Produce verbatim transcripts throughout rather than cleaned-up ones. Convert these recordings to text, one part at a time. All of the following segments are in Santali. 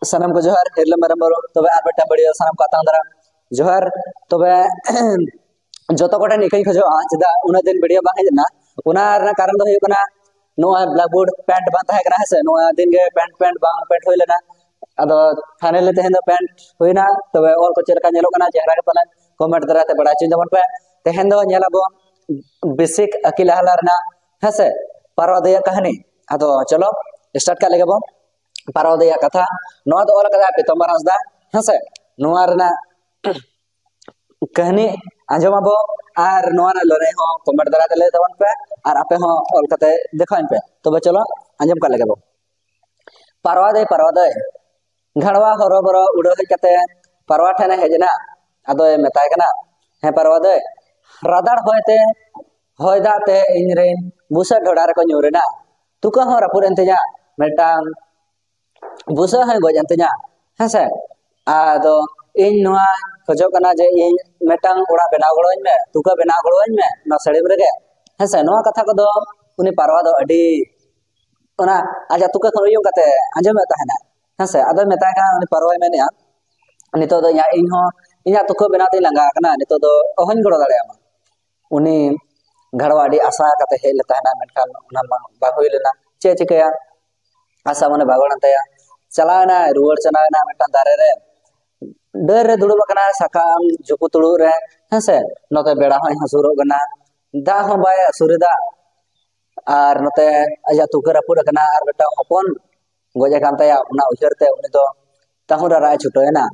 ᱥᱟᱱᱟᱢ ᱠᱚ ᱡᱚᱦᱟᱨ, ᱦᱤᱨᱞᱟᱹ ᱢᱮᱨᱚᱢ ᱵᱩᱨᱩ᱾ ᱛᱚᱵᱮ ᱟᱨ ᱢᱤᱫᱴᱟᱝ ᱵᱷᱤᱰᱤᱭᱳ ᱥᱟᱱᱟᱢ ᱠᱚ ᱟᱛᱟᱝ ᱫᱟᱨᱟᱢ ᱡᱚᱦᱟᱨ᱾ ᱛᱚᱵᱮ ᱡᱚᱛᱚ ᱠᱚᱴᱷᱮᱱ ᱤᱠᱟᱹᱧ ᱠᱷᱚᱡᱚᱜᱼᱟ, ᱪᱮᱫᱟᱜ ᱩᱱᱟᱹᱜ ᱫᱤᱱ ᱵᱷᱤᱰᱤᱭᱳ ᱵᱟᱝ ᱦᱮᱡ ᱞᱮᱱᱟ, ᱚᱱᱟ ᱨᱮᱱᱟᱜ ᱠᱟᱨᱚᱱ ᱫᱚ ᱦᱩᱭᱩᱜ ᱠᱟᱱᱟ, ᱱᱚᱣᱟ ᱵᱞᱮᱠᱵᱳᱨᱰ ᱯᱮᱱᱴ ᱵᱟᱝ ᱛᱟᱦᱮᱸ ᱠᱟᱱᱟ, ᱦᱮᱸ ᱥᱮ? ᱱᱚᱣᱟ ᱫᱤᱱ ᱜᱮ ᱯᱮᱱᱴ ᱯᱮᱱᱴ ᱵᱟᱝ ᱯᱮᱱᱴ ᱦᱩᱭ ᱞᱮᱱᱟ᱾ ᱟᱫᱚ ᱯᱷᱟᱭᱱᱟᱞᱤ ᱛᱮᱦᱮᱧ ᱫᱚ ᱯᱮᱱᱴ ᱦᱩᱭᱱᱟ᱾ ᱛᱚᱵᱮ ᱚᱞ ᱠᱚ ᱪᱮᱫ ᱞᱮᱠᱟ ᱧᱮᱞᱚᱜ ᱠᱟᱱᱟ, ᱪᱮᱦᱨᱟ ᱜᱮ ᱯᱟᱞᱮᱱ ᱠᱚᱢᱮᱱᱴ ᱫᱟᱨᱟᱭ ᱛᱮ ᱵᱟᱲᱟᱭ ᱦᱚᱪᱚᱧ ᱛᱟᱵᱚᱱ ᱯᱮ᱾ ᱛᱮᱦᱮᱧ ᱫᱚ ᱧᱮᱞ ᱟᱵᱚᱱ ᱵᱤᱥᱤᱠ ᱟᱹᱠᱤᱞ ᱟᱦᱞᱟ ᱨᱮᱱᱟᱜ, ᱦᱮᱸ ᱥᱮ, ᱯᱟᱨᱣᱟ ᱫᱟᱹᱭᱟᱜ ᱠᱟᱹᱦᱱᱤ᱾ ᱟᱫᱚ ᱪᱚᱞᱚ ᱥᱴᱟᱨᱴ ᱠᱟᱜ ᱞᱮᱜᱮ ᱵᱚᱱ᱾ ᱯᱟᱨᱣᱟ ᱫᱟᱹᱭᱟᱜ ᱠᱟᱛᱷᱟ, ᱱᱚᱣᱟ ᱫᱚ ᱚᱞ ᱠᱟᱫᱟ ᱯᱤᱛᱟᱢᱵᱚᱨ ᱦᱟᱸᱥᱫᱟ, ᱦᱮᱸ ᱥᱮ? ᱱᱚᱣᱟ ᱨᱮᱱᱟᱜ ᱠᱟᱹᱦᱱᱤ ᱟᱸᱡᱚᱢ ᱟᱵᱚ, ᱟᱨ ᱱᱚᱣᱟ ᱨᱮᱱᱟᱜ ᱞᱟᱹᱱᱟᱹᱭ ᱦᱚᱸ ᱠᱚᱢᱮᱱᱴ ᱫᱟᱨᱟᱭ ᱛᱮ ᱞᱟᱹᱭ ᱛᱟᱵᱚᱱ ᱯᱮ, ᱟᱨ ᱟᱯᱮ ᱦᱚᱸ ᱚᱞ ᱠᱟᱛᱮ ᱫᱮᱠᱷᱟᱣᱟᱹᱧ ᱯᱮ᱾ ᱛᱚᱵᱮ ᱪᱚᱞᱚ ᱟᱸᱡᱚᱢ ᱠᱟᱜ ᱞᱮᱜᱮ ᱵᱚ᱾ ᱯᱟᱨᱣᱟ ᱫᱟᱹᱭ, ᱯᱟᱨᱣᱟ ᱫᱟᱹᱭ᱾ ᱜᱷᱟᱲᱣᱟ ᱦᱚᱨᱚ ᱵᱚᱨᱚ ᱩᱰᱟᱹᱣ ᱦᱮᱡ ᱠᱟᱛᱮ ᱯᱟᱨᱣᱟ ᱴᱷᱮᱱᱮ ᱦᱮᱡ ᱮᱱᱟ᱾ ᱟᱫᱚᱭ ᱢᱮᱛᱟᱭ ᱠᱟᱱᱟ, "ᱦᱮᱸ ᱯᱟᱨᱣᱟ ᱫᱟᱹᱭ, ᱨᱟᱫᱟᱲ ᱦᱚᱭ ᱛᱮ, ᱦᱚᱭ ᱫᱟᱜ ᱛᱮ ᱤᱧ ᱨᱮᱱ ᱵᱩᱥᱟᱹᱜ ᱰᱷᱚᱰᱟ ᱨᱮᱠᱚ ᱧᱩᱨ ᱮᱱᱟ᱾ ᱛᱩᱠᱟᱹ ᱦᱚᱸ ᱨᱟᱹᱯᱩᱫ ᱮᱱ ᱛᱤᱧᱟ, ᱢᱤᱫᱴᱟᱝ ᱵᱩᱥᱟᱹᱜ ᱦᱚᱸᱭ ᱜᱚᱡ ᱮᱱ ᱛᱤᱧᱟ, ᱦᱮᱸᱥᱮ? ᱟᱫᱚ ᱤᱧ ᱱᱚᱣᱟ ᱠᱷᱚᱡᱚᱜ ᱠᱟᱱᱟ ᱡᱮ ᱤᱧ ᱢᱤᱫᱴᱟᱝ ᱚᱲᱟᱜ ᱵᱮᱱᱟᱣ ᱜᱚᱲᱚᱣᱟᱹᱧ ᱢᱮ, ᱛᱩᱠᱟᱹ ᱵᱮᱱᱟᱣ ᱜᱚᱲᱚᱣᱟᱹᱧ ᱢᱮ ᱱᱚᱣᱟ ᱥᱟᱹᱲᱤᱢ ᱨᱮᱜᱮ", ᱦᱮᱸᱥᱮ? ᱱᱚᱣᱟ ᱠᱟᱛᱷᱟ ᱠᱚᱫᱚ ᱩᱱᱤ ᱯᱟᱨᱣᱟ ᱫᱚ ᱟᱹᱰᱤ, ᱚᱱᱟ ᱟᱡᱟᱜ ᱛᱩᱠᱟᱹ ᱠᱷᱚᱱ ᱩᱭᱩᱝ ᱠᱟᱛᱮ ᱟᱸᱡᱚᱢᱮᱫ ᱛᱟᱦᱮᱱᱟ, ᱦᱮᱸᱥᱮ? ᱟᱫᱚᱭ ᱢᱮᱛᱟᱭ ᱠᱟᱱᱟ, ᱩᱱᱤ ᱯᱟᱨᱣᱟᱭ ᱢᱮᱱᱮᱫᱼᱟ, "ᱱᱤᱛᱚᱜ ᱫᱚ ᱤᱧᱟᱹᱜ, ᱤᱧ ᱦᱚᱸ ᱤᱧᱟᱹᱜ ᱛᱩᱠᱟᱹ ᱵᱮᱱᱟᱣ ᱛᱮᱧ ᱞᱟᱸᱜᱟ ᱟᱠᱟᱱᱟ, ᱱᱤᱛᱚᱜ ᱫᱚ ᱚᱦᱚᱧ ᱜᱚᱲᱚ ᱫᱟᱲᱮᱭᱟᱢᱟ᱾" ᱩᱱᱤ ᱜᱷᱟᱲᱣᱟ ᱟᱹᱰᱤ ᱟᱥᱟ ᱠᱟᱛᱮ ᱦᱮᱡ ᱞᱮ ᱛᱟᱦᱮᱱᱟ, ᱢᱮᱱᱠᱷᱟᱱ ᱚᱱᱟ ᱢᱟ ᱵᱟᱝ ᱦᱩᱭ ᱞᱮᱱᱟ᱾ ᱪᱮᱫ ᱮ ᱪᱤᱠᱟᱹᱭᱟ? ᱟᱥᱟ ᱢᱚᱱᱮ ᱵᱟᱜᱚᱲ ᱮᱱ ᱛᱟᱭᱟ᱾ ᱪᱟᱞᱟᱣᱮᱱᱟᱭ, ᱨᱩᱣᱟᱹᱲ ᱪᱟᱞᱟᱣᱮᱱᱟ ᱢᱤᱫᱴᱟᱝ ᱫᱟᱨᱮ ᱨᱮ, ᱰᱟᱹᱨ ᱨᱮ ᱫᱩᱲᱩᱵ ᱟᱠᱟᱱᱟᱭ, ᱥᱟᱠᱟᱢ ᱡᱩᱯᱩ ᱛᱩᱲᱩᱜ ᱨᱮ, ᱦᱮᱸᱥᱮ? ᱱᱚᱛᱮ ᱵᱮᱲᱟ ᱦᱚᱸᱭ ᱦᱟᱹᱥᱩᱨᱚᱜ ᱠᱟᱱᱟ, ᱫᱟᱜ ᱦᱚᱸ ᱵᱟᱭ ᱟᱹᱥᱩᱨᱮᱫᱟ, ᱟᱨ ᱱᱚᱛᱮ ᱟᱡᱟᱜ ᱛᱩᱠᱟᱹ ᱨᱟᱹᱯᱩᱫ ᱟᱠᱟᱱᱟ, ᱟᱨ ᱢᱤᱫᱴᱟᱝ ᱦᱚᱯᱚᱱ ᱜᱚᱡ ᱟᱠᱟᱱ ᱛᱟᱭᱟ, ᱚᱱᱟ ᱩᱭᱦᱟᱹᱨ ᱛᱮ ᱩᱱᱤ ᱫᱚ ᱛᱟᱹᱦᱩ ᱨᱟᱨᱟᱜ ᱮ ᱪᱷᱩᱴᱟᱹᱣ ᱮᱱᱟ᱾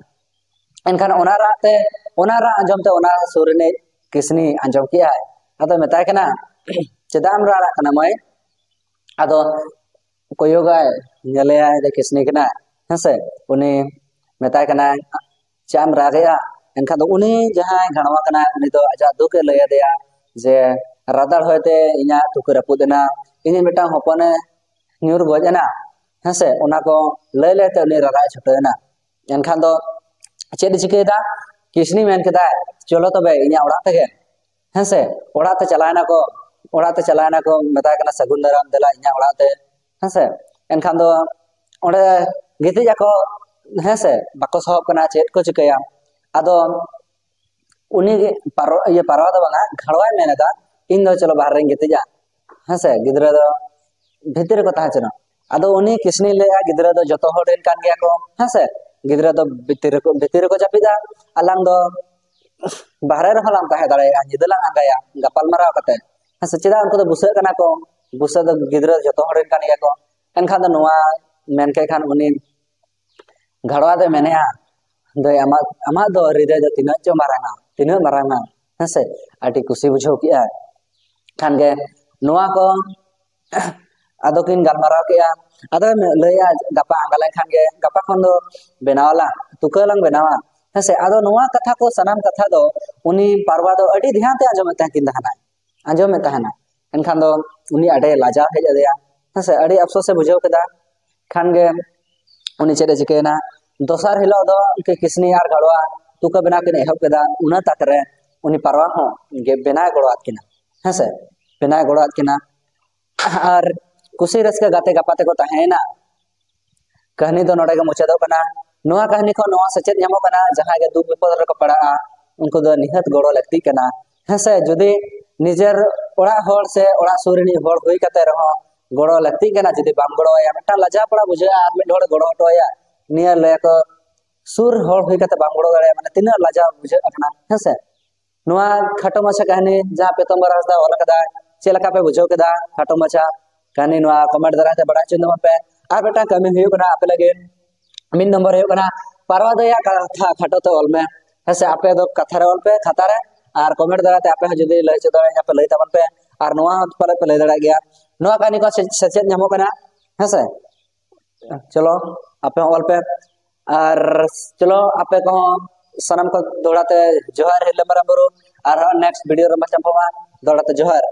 ᱮᱱᱠᱷᱟᱱ ᱚᱱᱟ ᱨᱟᱜ ᱛᱮ, ᱚᱱᱟ ᱨᱟᱜ ᱟᱸᱡᱚᱢ ᱛᱮ ᱚᱱᱟ ᱥᱩᱨ ᱨᱤᱱᱤᱡ ᱠᱤᱥᱱᱤ ᱟᱸᱡᱚᱢ ᱠᱮᱜᱼᱟᱭ᱾ ᱟᱫᱚ ᱢᱮᱛᱟᱭ ᱠᱟᱱᱟ, "ᱪᱮᱫᱟᱜ ᱮᱢ ᱨᱟᱜ ᱠᱟᱱᱟ ᱢᱟᱹᱭ?" ᱟᱫᱚ ᱠᱚᱭᱚᱜᱟᱭ, ᱧᱮᱞᱮᱭᱟᱭ ᱡᱮ ᱠᱤᱥᱱᱤ ᱠᱟᱱᱟᱭ, ᱦᱮᱸᱥᱮ? ᱩᱱᱤ ᱢᱮᱛᱟᱭ ᱠᱟᱱᱟᱭ, "ᱪᱮᱫ ᱮᱢ ᱨᱟᱜᱮᱜᱼᱟ?" ᱮᱱᱠᱷᱟᱱ ᱫᱚ ᱩᱱᱤ ᱡᱟᱦᱟᱸᱭ ᱜᱷᱟᱲᱣᱟ ᱠᱟᱱᱟᱭ, ᱩᱱᱤ ᱫᱚ ᱟᱡᱟᱜ ᱫᱩᱠ ᱮ ᱞᱟᱹᱭ ᱟᱫᱮᱭᱟ ᱡᱮ, "ᱨᱟᱫᱟᱲ ᱦᱚᱭᱛᱮ ᱤᱧᱟᱹᱜ ᱛᱩᱠᱟᱹ ᱨᱟᱹᱯᱩᱫ ᱮᱱᱟ, ᱤᱧᱤᱡ ᱢᱤᱫᱴᱟᱝ ᱦᱚᱯᱚᱱᱮ ᱧᱩᱨ ᱜᱚᱡ ᱮᱱᱟ", ᱦᱮᱸᱥᱮ? ᱚᱱᱟ ᱠᱚ ᱞᱟᱹᱭ ᱞᱟᱹᱭᱛᱮ ᱩᱱᱤ ᱨᱟᱨᱟᱜ ᱮ ᱪᱷᱩᱴᱟᱹᱣ ᱮᱱᱟ᱾ ᱮᱱᱠᱷᱟᱱ ᱫᱚ ᱪᱮᱫ ᱮ ᱪᱤᱠᱟᱹᱭᱮᱫᱟ? ᱠᱤᱥᱱᱤ ᱢᱮᱱ ᱠᱮᱫᱟᱭ, "ᱪᱚᱞᱚ ᱛᱚᱵᱮ ᱤᱧᱟᱹᱜ ᱚᱲᱟᱜ ᱛᱮᱜᱮ", ᱦᱮᱸᱥᱮ? ᱚᱲᱟᱜ ᱛᱮ ᱪᱟᱞᱟᱣ ᱮᱱᱟ ᱠᱚ, ᱚᱲᱟᱜ ᱛᱮ ᱪᱟᱞᱟᱣ ᱮᱱᱟ ᱠᱚ, ᱢᱮᱛᱟᱭ ᱠᱟᱱᱟ, "ᱥᱟᱹᱜᱩᱱ ᱫᱟᱨᱟᱢ, ᱫᱮᱞᱟ ᱤᱧᱟᱹᱜ ᱚᱲᱟᱜ ᱛᱮ", ᱦᱮᱸᱥᱮ? ᱮᱱᱠᱷᱟᱱ ᱫᱚ ᱚᱸᱰᱮ ᱜᱤᱛᱤᱡ ᱟᱠᱚ, ᱦᱮᱸ ᱥᱮ, ᱵᱟᱠᱚ ᱥᱚᱦᱚᱵ ᱠᱟᱱᱟ, ᱪᱮᱫ ᱠᱚ ᱪᱤᱠᱟᱹᱭᱟ? ᱟᱫᱚ ᱩᱱᱤ ᱜᱮ ᱯᱟᱨᱚ-, ᱤᱭᱟᱹ ᱯᱟᱨᱣᱟ ᱫᱚ ᱵᱟᱝᱟ, ᱜᱷᱟᱲᱣᱟᱭ ᱢᱮᱱ ᱮᱫᱟ, "ᱤᱧ ᱫᱚ ᱪᱚᱞᱚ ᱵᱟᱦᱨᱮ ᱨᱮᱧ ᱜᱤᱛᱤᱡᱟ, ᱦᱮᱸ ᱥᱮ, ᱜᱤᱫᱽᱨᱟᱹ ᱫᱚ ᱵᱷᱤᱛᱤᱨ ᱨᱮᱠᱚ ᱛᱟᱦᱮᱸ ᱦᱚᱪᱚᱱᱟ." ᱟᱫᱚ ᱩᱱᱤ ᱠᱤᱥᱱᱤ ᱞᱟᱹᱭᱟ, "ᱜᱤᱫᱽᱨᱟᱹ ᱫᱚ ᱡᱚᱛᱚ ᱦᱚᱲ ᱨᱮᱱ ᱠᱟᱱ ᱜᱮᱭᱟ ᱠᱚ, ᱦᱮᱸ ᱥᱮ, ᱜᱤᱫᱽᱨᱟᱹ ᱫᱚ ᱵᱷᱤᱛᱤᱨ ᱨᱮᱠᱚ, ᱵᱷᱤᱛᱤᱨ ᱨᱮᱠᱚ ᱡᱟᱹᱯᱤᱫᱟ, ᱟᱞᱟᱝ ᱫᱚ ᱵᱟᱦᱨᱮ ᱨᱮᱦᱚᱸ ᱞᱟᱝ ᱛᱟᱦᱮᱸ ᱫᱟᱲᱮᱭᱟᱜᱼᱟ, ᱧᱤᱫᱟᱹ ᱞᱟᱝ ᱟᱸᱜᱟᱭᱟ ᱜᱟᱯᱟᱞ ᱢᱟᱨᱟᱣ ᱠᱟᱛᱮ, ᱦᱮᱸ ᱥᱮ, ᱪᱮᱫᱟᱜ ᱩᱱᱠᱩ ᱫᱚ ᱵᱩᱥᱟᱹᱜ ᱠᱟᱱᱟ ᱠᱚ, ᱵᱩᱥᱟᱹᱜ ᱫᱚ ᱜᱤᱫᱽᱨᱟᱹ ᱡᱚᱛᱚ ᱦᱚᱲ ᱨᱮᱱ ᱠᱟᱱ ᱜᱮᱭᱟ ᱠᱚ?" ᱮᱱᱠᱷᱟᱱ ᱫᱚ ᱱᱚᱣᱟ ᱢᱮᱱ ᱠᱮᱫ ᱠᱷᱟᱱ ᱩᱱᱤ ᱜᱷᱟᱲᱣᱟ ᱫᱚᱭ ᱢᱮᱱᱮᱫᱼᱟ, "ᱫᱟᱹᱭ, ᱟᱢᱟᱜ, ᱟᱢᱟᱜ ᱫᱚ ᱦᱨᱤᱫᱟᱹᱭ ᱫᱚ ᱛᱤᱱᱟᱹᱜ ᱪᱚ ᱢᱟᱨᱟᱝᱟ, ᱛᱤᱱᱟᱹᱜ ᱢᱟᱨᱟᱝᱟ", ᱦᱮᱸ ᱥᱮ, ᱟᱹᱰᱤ ᱠᱩᱥᱤ ᱵᱩᱡᱷᱟᱹᱣ ᱠᱮᱜᱼᱟ᱾ ᱠᱷᱟᱱ ᱜᱮ ᱱᱚᱣᱟ ᱠᱚ ᱟᱫᱚ ᱠᱤᱱ ᱜᱟᱞᱢᱟᱨᱟᱣ ᱠᱮᱜᱼᱟ᱾ ᱟᱫᱚ ᱞᱟᱹᱭᱟ, "ᱜᱟᱯᱟ ᱟᱸᱜᱟ ᱞᱮᱱᱠᱷᱟᱱ ᱜᱮ, ᱜᱟᱯᱟ ᱠᱷᱚᱱ ᱫᱚ ᱵᱮᱱᱟᱣ ᱟᱞᱟᱝ, ᱛᱩᱠᱟᱹ ᱞᱟᱝ ᱵᱮᱱᱟᱣᱟ", ᱦᱮᱸ ᱥᱮ᱾ ᱟᱫᱚ ᱱᱚᱣᱟ ᱠᱟᱛᱷᱟ ᱠᱚ, ᱥᱟᱱᱟᱢ ᱠᱟᱛᱷᱟ ᱫᱚ ᱩᱱᱤ ᱯᱟᱨᱣᱟ ᱫᱚ ᱟᱹᱰᱤ ᱫᱷᱮᱭᱟᱱ ᱛᱮ ᱟᱸᱡᱚᱢᱮᱫ ᱛᱟᱦᱮᱸ ᱠᱤᱱ ᱛᱟᱦᱮᱱᱟᱭ, ᱟᱸᱡᱚᱢᱮᱫ ᱛᱟᱦᱮᱱᱟ᱾ ᱮᱱᱠᱷᱟᱱ ᱫᱚ ᱩᱱᱤ ᱟᱹᱰᱤ ᱞᱟᱡᱟᱣ ᱦᱮᱡ ᱟᱫᱮᱭᱟ, ᱦᱮᱸ ᱥᱮ, ᱟᱹᱰᱤ ᱟᱯᱥᱳᱥ ᱮ ᱵᱩᱡᱷᱟᱹᱣ ᱠᱮᱫᱟ᱾ ᱠᱷᱟᱱ ᱜᱮ ᱩᱱᱤ ᱪᱮᱫ ᱮ ᱪᱤᱠᱟᱹᱭᱮᱱᱟ, ᱫᱚᱥᱟᱨ ᱦᱤᱞᱳᱜ ᱫᱚ ᱩᱱᱠᱤᱱ ᱠᱤᱥᱱᱤ ᱟᱨ ᱜᱷᱟᱲᱣᱟ ᱛᱩᱠᱟᱹ ᱵᱮᱱᱟᱣ ᱠᱤᱱ ᱮᱦᱚᱵ ᱠᱮᱫᱟ᱾ ᱚᱱᱟ ᱛᱟᱠ ᱨᱮ ᱩᱱᱤ ᱯᱟᱨᱣᱟ ᱦᱚᱸ ᱜᱮ ᱵᱮᱱᱟᱣ ᱜᱚᱲᱚᱣᱟᱫ ᱠᱤᱱᱟ, ᱦᱮᱸ ᱥᱮ, ᱵᱮᱱᱟᱣ ᱜᱚᱲᱚᱣᱟᱫ ᱠᱤᱱᱟ᱾ ᱟᱨ ᱠᱩᱥᱤ ᱨᱟᱹᱥᱠᱟᱹ ᱜᱟᱛᱮ ᱜᱟᱯᱟᱛᱮ ᱠᱚ ᱛᱟᱦᱮᱸᱭᱮᱱᱟ᱾ ᱠᱟᱹᱦᱱᱤ ᱫᱚ ᱱᱚᱰᱮ ᱜᱮ ᱢᱩᱪᱟᱹᱫᱚᱜ ᱠᱟᱱᱟ᱾ ᱱᱚᱣᱟ ᱠᱟᱹᱦᱱᱤ ᱠᱷᱚᱱ ᱱᱚᱣᱟ ᱥᱮᱪᱮᱫ ᱧᱟᱢᱚᱜ ᱠᱟᱱᱟ, ᱡᱟᱦᱟᱸᱭ ᱜᱮ ᱫᱩᱠ ᱵᱤᱯᱚᱫ ᱨᱮᱠᱚ ᱯᱟᱲᱟᱜᱼᱟ, ᱩᱱᱠᱩ ᱫᱚ ᱱᱤᱦᱟᱹᱛ ᱜᱚᱲᱚ ᱞᱟᱹᱠᱛᱤᱜ ᱠᱟᱱᱟ᱾ ᱦᱮᱸ ᱥᱮ, ᱡᱩᱫᱤ ᱱᱤᱡᱮᱨ ᱚᱲᱟᱜ ᱦᱚᱲ ᱥᱮ ᱚᱲᱟᱜ ᱥᱩᱨ ᱨᱤᱱᱤᱡ ᱦᱚᱲ ᱦᱩᱭ ᱠᱟᱛᱮ ᱨᱮᱦᱚᱸ ᱜᱚᱲᱚ ᱞᱟᱹᱠᱛᱤᱜ ᱠᱟᱱᱟ, ᱡᱩᱫᱤ ᱵᱟᱢ ᱜᱚᱲᱚ ᱟᱭᱟ, ᱢᱤᱫᱴᱟᱝ ᱞᱟᱡᱟᱣ ᱯᱟᱲᱟ ᱵᱩᱡᱷᱟᱹᱜᱼᱟ ᱟᱨ ᱢᱤᱫ ᱦᱚᱲ ᱜᱚᱲᱚ ᱦᱚᱴᱚ ᱟᱭᱟ᱾ ᱱᱤᱭᱟᱹ ᱞᱟᱹᱭᱟᱠᱚ, ᱥᱩᱨ ᱦᱚᱲ ᱦᱩᱭ ᱠᱟᱛᱮ ᱵᱟᱢ ᱜᱚᱲᱚ ᱫᱟᱲᱮᱭᱟᱜᱼᱟ, ᱢᱟᱱᱮ ᱛᱤᱱᱟᱹᱜ ᱞᱟᱡᱟᱣ ᱵᱩᱡᱷᱟᱹᱜ ᱠᱟᱱᱟ, ᱦᱮᱸ ᱥᱮ᱾ ᱱᱚᱣᱟ ᱠᱷᱟᱴᱚ ᱢᱟᱪᱷᱟ ᱠᱟᱹᱦᱱᱤ ᱡᱟᱦᱟᱸ ᱯᱤᱛᱚᱢᱵᱚᱨ ᱦᱟᱸᱥᱫᱟ ᱚᱞ ᱟᱠᱟᱫᱟᱭ, ᱪᱮᱫ ᱞᱮᱠᱟ ᱯᱮ ᱵᱩᱡᱷᱟᱹᱣ ᱠᱮᱫᱟ ᱠᱷᱟᱴᱚ ᱢᱟᱪᱷᱟ ᱠᱟᱹᱦᱱᱤ? ᱱᱚᱣᱟ comment ᱫᱟᱨᱟᱭ ᱛᱮ ᱵᱟᱲᱟᱭ ᱦᱚᱪᱚᱧ ᱛᱟᱵᱚᱱ ᱯᱮ᱾ ᱟᱨ ᱢᱤᱫᱴᱟᱝ ᱠᱟᱹᱢᱤ ᱦᱩᱭᱩᱜ ᱠᱟᱱᱟ ᱟᱯᱮ ᱞᱟᱹᱜᱤᱫ, ᱢᱤᱫ ᱱᱚᱢᱵᱚᱨ ᱦᱩᱭᱩᱜ ᱠᱟᱱᱟ, ᱯᱟᱨᱣᱟ ᱫᱚᱭᱟ ᱠᱟᱛᱷᱟ ᱠᱷᱟᱴᱚ ᱛᱮ ᱚᱞ ᱢᱮ, ᱦᱮᱸ ᱥᱮ᱾ ᱟᱯᱮ ᱫᱚ ᱠᱟᱛᱷᱟ ᱨᱮ ᱚᱞ ᱯᱮ ᱠᱷᱟᱛᱟ ᱨᱮ, ᱟᱨ comment ᱫᱟᱨᱟᱭ ᱛᱮ ᱟᱯᱮ ᱦᱚᱸ ᱡᱩᱫᱤ ᱞᱟᱹᱭ ᱦᱚᱪᱚ ᱫᱟᱲᱮᱭᱟᱜ ᱠᱷᱟᱱ ᱯᱮ ᱞᱟᱹᱭ ᱛᱟᱵᱚᱱ ᱯᱮ, ᱟᱨ ᱱᱚᱣᱟ ᱦᱚᱸ ᱯᱟᱞᱮ ᱯᱮ ᱞᱟᱹᱭ ᱫᱟᱲᱮᱭᱟᱜ ᱜᱮᱭᱟ᱾ ᱱᱚᱣᱟ ᱠᱟᱹᱦᱱᱤ ᱠᱚ ᱥᱮ-, ᱥᱮᱪᱮᱫ ᱧᱟᱢᱚᱜ ᱠᱟᱱᱟ, ᱦᱮᱸ ᱥᱮ᱾ ᱪᱚᱞᱚ, ᱟᱯᱮ ᱦᱚᱸ ᱚᱞ ᱯᱮ᱾ ᱟᱨ ᱪᱚᱞᱚ, ᱟᱯᱮ ᱠᱚᱦᱚᱸ ᱥᱟᱱᱟᱢ ᱠᱚ ᱫᱚᱦᱲᱟ ᱛᱮ ᱡᱚᱦᱟᱨ, ᱦᱤᱨᱞᱟᱹ ᱢᱟᱨᱟᱝ ᱵᱩᱨᱩ᱾ ᱟᱨᱦᱚᱸ next video ᱨᱮ ᱧᱟᱯᱟᱢᱟ᱾ ᱫᱚᱦᱲᱟ ᱛᱮ ᱡᱚᱦᱟᱨ᱾